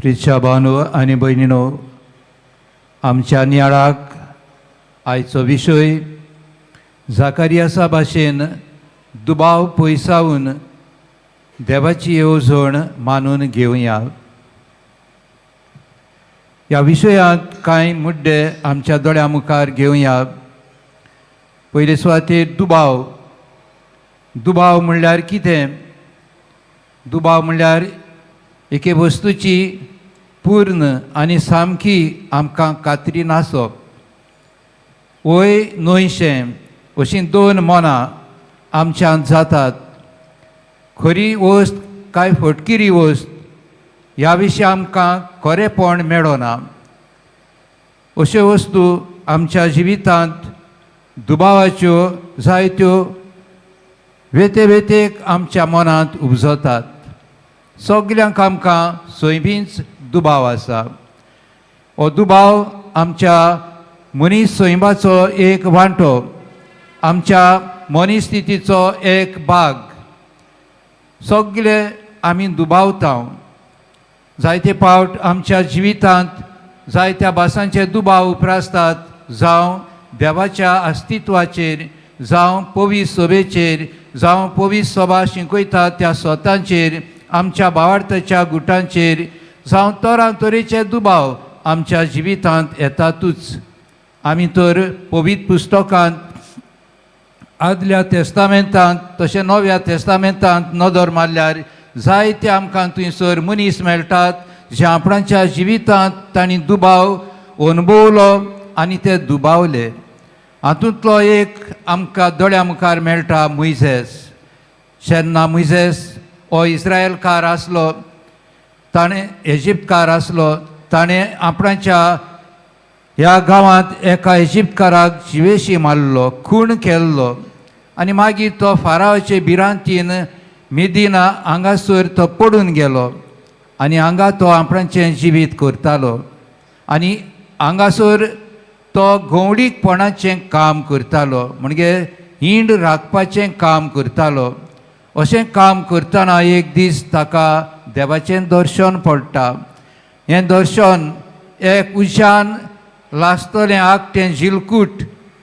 प्रिच्या भावांनो आनी भयणीनो, आमच्या नियाळाक आयचो विशय जाकारियासा भाशेन दुबाव पयसावन देवाची येवजण मानून घेवया. ह्या विशयांत कांय मुद्दे आमच्या दोळ्या मुखार घेवया. पयले सुवातेर दुबाव. दुबाव म्हणल्यार कितें? दुबाव म्हणल्यार एके वस्तूची पूर्ण आनी सामकी आमकां खात्री नासप. वय न्हयशें अशीं दोन मनां आमच्यांत जातात. खरी वस्त काय फटकिरी वस्त ह्या विशीं आमकां खरेपण मेळना. अश्यो वस्तू आमच्या जिवितांत दुबावाच्यो जायत्यो वेते वेतेक आमच्या मनांत उपजतात. सगल्यांक आमकां सैमीच दुबाव आसा. हो दुबाव आमच्या मनीस सैमाचो एक वांटो, आमच्या मनीस स्थितीचो एक भाग. सगले आमी दुबावता. जायते फावट आमच्या जिवितांत जायत्या भासांचे दुबाव उप्रासतात, जावं देवाच्या अस्तित्वाचेर, जावं पवित्र सभेचेर, जावं पवित्र सभा शिकयतात त्या स्वतांचेर, आमच्या भावार्थाच्या गुटांचेर, जावं तरातरेचे दुबाव आमच्या जिवितांत येतातूच. आमी तर पवित्र पुस्तकांत आदल्या तेस्तामेंतांत तशें नव्या तेस्तामेंतांत नदर मारल्यार जायते आमकां थंयसर मनीस मेळटात जे आपणाच्या जिवितांत तांणी दुबाव अणभवलो आनी ते दुबावले. हातूंतलो एक आमकां दोळ्या मुखार मेळटा मुयझेस. जेन्ना मुयझेस हो इस्रायलकार आसलो, ताणें इजिप्तकार आसलो, ताणें आपणाच्या ह्या गांवांत एका इजिप्तकाराक जिवेशी मारलो, खूण केल्लो आनी मागीर तो फारावाचे भिरांतीन मिदिना हांगासर तो पडून गेलो आनी हांगा तो आपणाचें जिवीत करतालो आनी हांगासर तो गंवडीकपणाचें काम करतालो, म्हणजे हिंड राखपाचें काम करतालो. अशें काम करतना एक दीस ताका देवाचें दर्शन पडटा. हें दर्शन एक उज्यान लासतलें आगटें जिलकूट,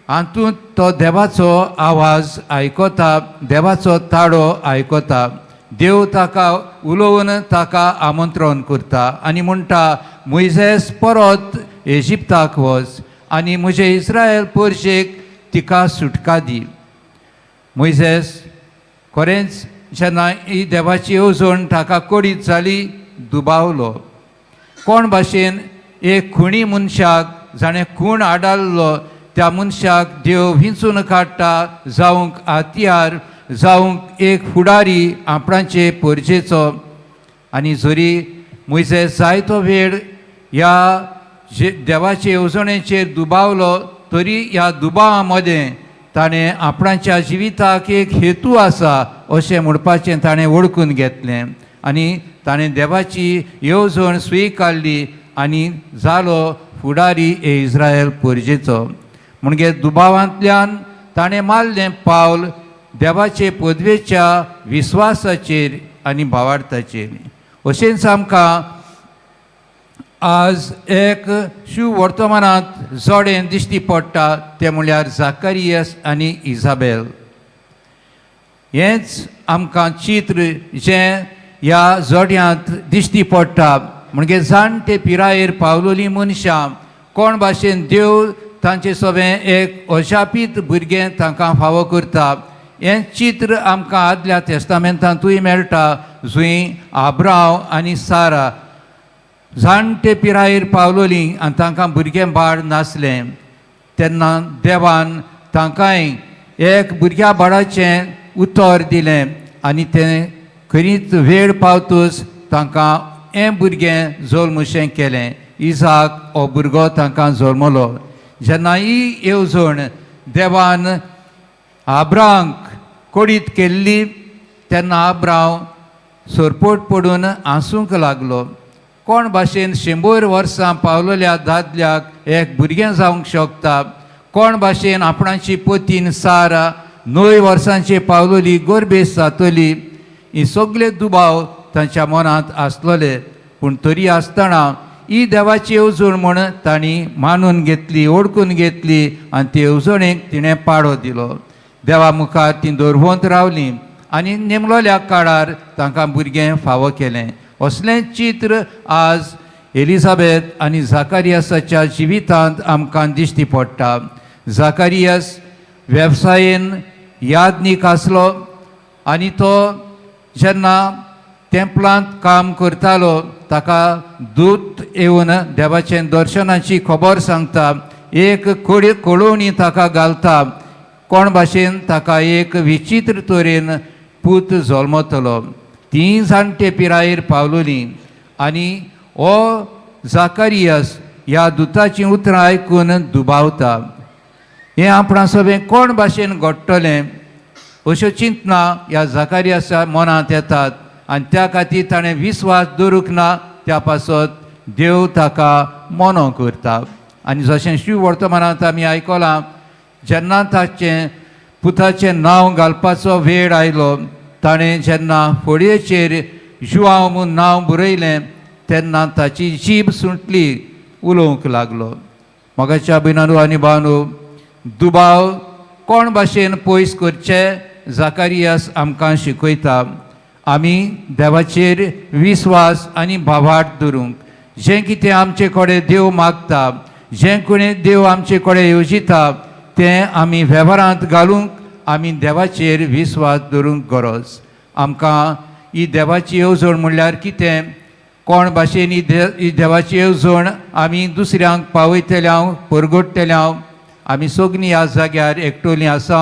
हातूंत तो देवाचो आवाज आयकता, देवाचो ताळो आयकता. देव ताका उलोवन ताका आमंत्रण करता आनी म्हणटा, मुयझेस परत इजिप्ताक वच आनी म्हजे इस्रायल परशेक तिका सुटका दी. मुयझेस खरेंच जेन्ना ही देवाची येवजण ताका कडीत जाली, दुबावलो. कोण भाशेन एक खुणी मनशाक, जाणें खूण आडाल्लो त्या मनशाक देव विंचून काडटा जावंक हत्यार, जावंक एक फुडारी आपणाचे परजेचो. आनी जरी मुयझेस जायतो वेळ ह्या देवाचे येवजणेचेर दुबावलो तरी ह्या दुबावा मदें ताणें आपणाच्या जिविताक एक हेतू आसा अशें म्हणपाचें ताणें वळखून घेतलें आनी ताणें देवाची येवजण स्विकारली आनी जालो फुडारी इस्रायल परजेचो. म्हणजे दुबावांतल्यान ताणें मारलें पावल देवाचे पदवेच्या विस्वासाचेर आनी भावार्थाचेर. अशेंच आमकां आज एक शिव वर्तमानांत जोडें दिश्टी पडटा, तें म्हणल्यार जाकारियस आनी इजाबेल. हेंच आमकां चित्र जें ह्या जोड्यांत दिश्टी पडटा, म्हणजे जाणटे पिरायेर पावलोलीं मनशां कोण भाशेन देव तांचे सगळें एक अजापीत भुरगें तांकां फावो करता. हें चित्र आमकां आदल्या तेस्तामेंतांतूय मेळटा, जंय आब्रांव आनी सारा जाणटे पिरायेर पावलोलीं आनी तांकां भुरगें बाळ नासलें, तेन्ना देवान तांकांय एक भुरग्या बाळाचें उतर दिलें आनी तें खरीच वेळ पावतूच तांकां हें भुरगें जल्मशें केलें. इजाक हो भुरगो तांकां जल्मलो. जेन्ना ही येवजण देवान आब्रांक कडीत केल्ली तेन्ना आब्रांव सरपोट पडून हांसूंक लागलो. कोण भाशेन 100 वर्सां पावलेल्या दादल्याक एक भुरगें जावंक शकता? कोण भाशेन आपणाची पतीन सारा 9 वर्सांची पावलोली गोरबेस जातली? ही सगळे दुबाव तांच्या मनांत आसलोले. पूण तरी आसतना ही देवाची येवजण म्हूण तांणी मानून घेतली, ओळखून घेतली आनी ते येवजणेक तिणें पाडो दिलो. देवा मुखार ती दरवंत रावली आनी नेमलोल्या काळार तांकां भुरगें फावो केलें. असलें चित्र आज एलिझाबेथ आनी जाकारियसाच्या जिवितांत आमकां दिश्टी पडटा. जाकारियस वेवसायेन यादनीक आसलो आनी तो जेन्ना तेंपलांत काम करतालो ताका दूत येवन देवाचें दर्शनाची खबर सांगता, एक कळोवणी ताका घालता, कोण भाशेन ताका एक विचित्र तरेन पूत जल्मतलो. तीं जाणटे पिरायेर पावलोलीं आनी हो जाकारियस ह्या दुताचीं उतरां आयकून दुबावता, हें आपणा सगळें कोण भाशेन घडटलें अश्यो चिंतना ह्या जाकारियसा मनांत येतात आनी त्या खातीर ताणें विस्वास दवरूंक ना. त्या पासत देव ताका मोनो करता. आनी जशें शिव वर्तमानांत आमी आयकलां, जेन्ना ताचें पुताचें नांव घालपाचो वेळ आयलो, ताणें जेन्ना फळयेचेर जुआंव म्हूण नांव बरयलें तेन्ना ताची जीब सुटली, उलोवंक लागलो. मोगाच्या भयणांनो आनी भावांनो, दुबाव कोण भाशेन पयस करचे जाकारियस आमकां शिकयता. आमी देवाचेर विस्वास आनी भावार्थ दवरूंक, जें कितें आमचे कडेन देव मागता, जें कोणें देव आमचे कडेन येवजिता तें आमी वेव्हारांत घालूंक आमी देवाचेर विस्वास दवरूंक गरज. आमकां ही देवाची येवजण म्हणल्यार कितें, कोण भाशेन ही देवाची येवजण आमी दुसऱ्यांक पावयतले हांव, परगडटले हांव. आमी सगळीं ह्या जाग्यार एकटोलीं आसा,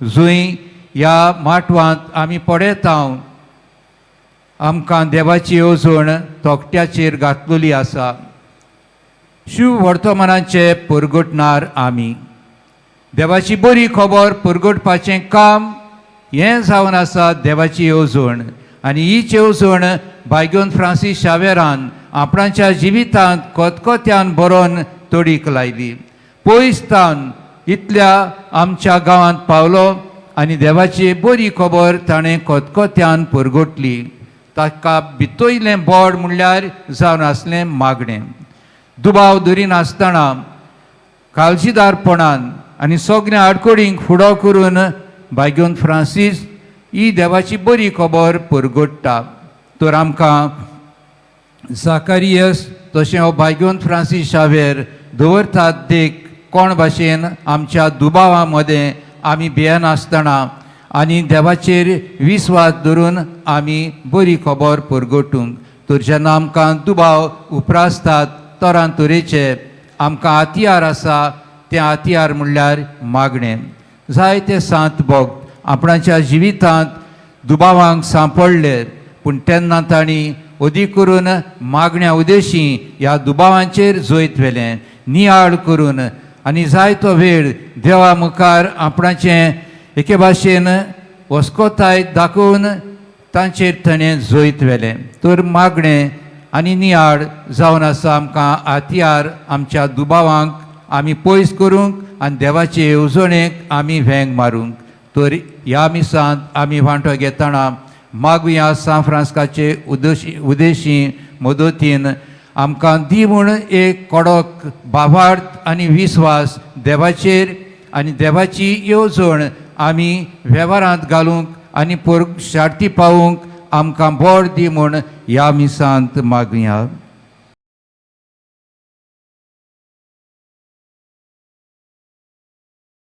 जंय ह्या माटवांत आमी पळयता आमकां देवाची येवजण तोखट्याचेर घातलेली आसा. शिव वर्तमानाचे परगटणार आमी देवाची बरी खबर परगटपाचें काम हें जावन आसा देवाची येवजण. आनी हीच येवजण बायगोन फ्रांसीस शावेरान आपणाच्या जिवितांत कोतकोत्यान बरोवन तडीक लायली. पयस तावन इतल्या आमच्या गांवांत पावलो आनी देवाची बरी खबर ताणें कोतकोत्यान परगटली. ताका भितयलें बोड म्हणल्यार जावन आसलें मागणें. दुबाव धरिनासतना काळजीदारपणान आनी सगळ्या आडकोडींक फुडो करून बायगोन फ्रांसीस ही देवाची बरी खबर परगडटा. तर आमकां जाकारियस तशें हो बायगोन फ्रांसीस शावेर दवरतात देख कोण भाशेन आमच्या दुबावा मदें आमी भियेनासतना आनी देवाचेर विस्वास धरून आमी बरी खबर परगटूंक. तर जेन्ना आमकां दुबाव उप्रासतात तरांतरेचे आमकां हातयार आसा, तें हातयार म्हणल्यार मागणें. जायते सांत भक्त आपणाच्या जिवितांत दुबावांक सांपडले, पूण तेन्ना तांणी अदीक करून मागण्या उदेशी ह्या दुबावांचेर जैत व्हेलें, नियाळ करून आनी जायतो वेळ देवा मुखार आपणाचें एके भाशेन वस्कोताय दाखोवन तांचेर ताणें जैत व्हेलें. तर मागणें आनी नियाळ जावन आसा आमकां हातयार आमच्या दुबावांक आमी पयस करूंक आनी देवाचे येवजणेक आमी वेंग मारूंक. तर ह्या मिसांत आमी वांटो घेतना मागुया सांत फ्रांस्काचे उदेशी मदतीन आमकां दी म्हूण एक कडक भावार्थ आनी विस्वास देवाचेर आनी देवाची येवजण आमी वेव्हारांत घालूंक आनी शार्ती पावूंक आमकां बळ दी म्हूण ह्या मिसांत मागुया.